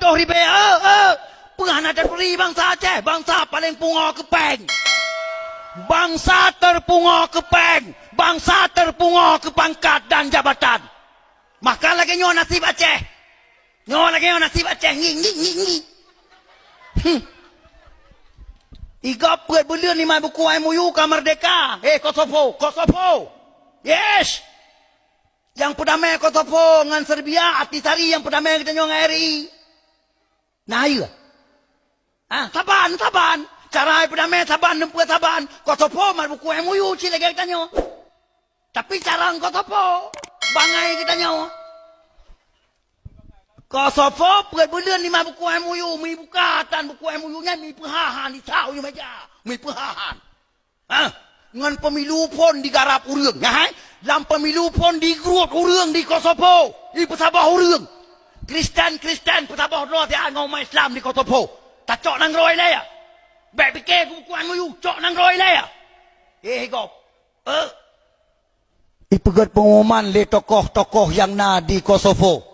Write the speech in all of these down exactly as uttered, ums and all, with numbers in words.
Toh ribée, eh, eh. Peue hana taturi bansa Aceh, bansa paleng pungoe keu péng. Bansa teupungoe keu péng, bansa teupungoe keu pangkat dan jabatan. Maka lagée nyoe nasib Aceh. Nyoe lagée nyoe nasib Aceh. Ngi, ngi, ngi, ngi. Hmm. Igob peuet buleuen limai buku M O U ka merdeka. Eh, Kosovo, Kosovo. Yes. Nyang peudamé Kosovo ngon Serbia, Ahtisaari nyang peudamé geutanyoe ngon R I. Nah, iya. Ah, saban, saban. Cara peudamé saban, neumpeue saban. Kosovo mat buku M O U cit lagée geutanyoe. Tapi cara ngon Kosovo, bangai geutanyoe. Kosovo peuet buleuen limai buku M O U, meuibuka tan buku M O U nyan, meuipeuhahan, isau u meja, meuipeuhahan. Hah? Ngon pemilu phon digarab ureuëng, nyan hai? Lam pemilu phon digrot ureuëng di Kosovo, ipeusaboh ureuëng. Kristen-Kristen peusaboh droe siat ngon umat Islam di Kosovo. Tacok nanggroe ilée ya. Bék pike keu buku M O U, cok nanggroe ilée ya. Eh, gob. Eh. Ipeugét peungumuman lé tokoh-tokoh nyang na di Kosovo.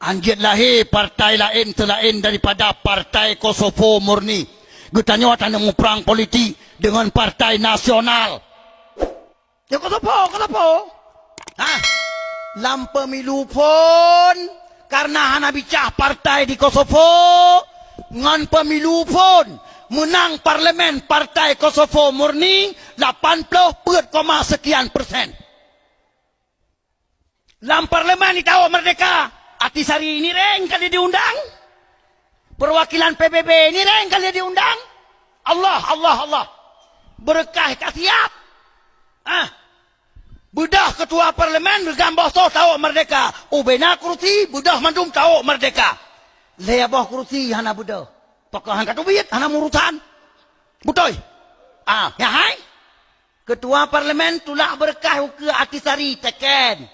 Anjeuet lahé partai laén seulaén daripada Partai Kosovo Murni. Geutanyoe taneuk muprang politik deungon partai nasional. Ya, Kosovo, Kosovo. Hah? Lam pemilu phon, karena hana bicah partai di Kosovo, ngon pemilu phon, meunang parlemen Partai Kosovo Murni lapan ploh peuet koma sekian persen. Lam parlemen itawök merdeka, Ahtisaari nireng ka lheueh diundang. Perwakilan P B B nireng ka lheueh diundang. Allah, Allah, Allah. Beureukah ka siab. Ah. Beudôh ketua parlemen reugam boh soh tawök merdeka. Ubena kursi, beudôh mandum tawök merdeka. Lhée boh kursi hana beudôh. Pakon han ka teubiet, hana meurusan. Beutôi? Ah, nyan hai. Ketua parlemen tulak beureukah ukeue Ahtisaari, teken.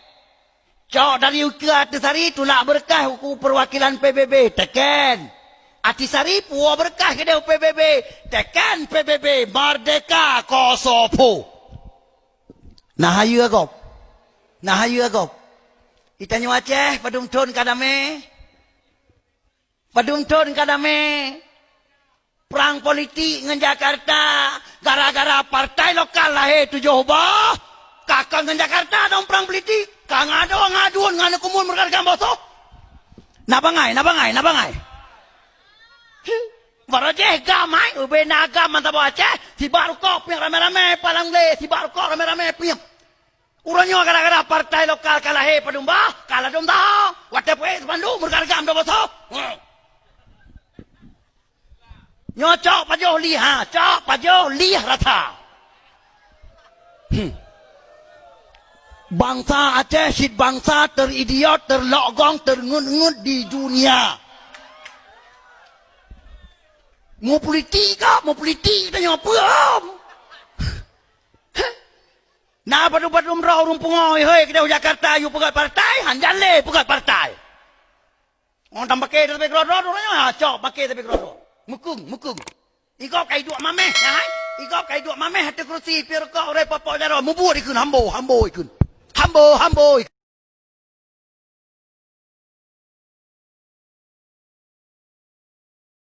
Cok dari ukeue Ahtisaari tulak beureukah ukeue perwakilan P B B, teken. Ahtisaari puwoe beureukah keudeh P B B, teken P B B, merdeka Kosovo. Nah, hayeue gob. Nah, hayeue gob. Geutanyoe Aceh, padum thon ka damé? Padum thon ka damé? Prang politik ngon Jakarta, gara-gara partai lokal lahé tujoh boh, ka kon ngon Jakarta dong prang politik, ka ngadong aduen ngon aneuk kumun meureuka boh soh. Na bangai, na bangai, na bangai. Hi, baroe jih gam hai, ubena gam mantong boh Aceh, sibak rukok piep ramé-ramé, palang lé, sibak rukok ramé-ramé piep. Uroe nyoe gara-gara partai lokal ka lahé padum bah, ka ladom taho. Watée peuék sipanduk meureuka gam dua boh soh. Hmm. Nyoe cok pajoh lih, ha, cok pajoh lih rasa. Hmm. Bansa Aceh cit bansa teridiot, terlogong, terngut-ngut di dunia. Mupolitik kah? Mupolitik tanyoe peue? Na padum-padum droe ureuëng pungo, hei, keudeh u Jakarta, yue peugét partai, han jan lé peugét partai. Ngon tam paké tapi keudroe-droe, uroe nyoe, ha, cok paké tapi keudroe-droe. Mukung, mukung. Igob ka iduek mameh, ya, hai? Igob ka iduek mameh, ateueh kursi, piep rukok, ureuëng popok jaroe, mubuet ikheun, hambo, hambo ikheun. Hambo, hambo ikheun.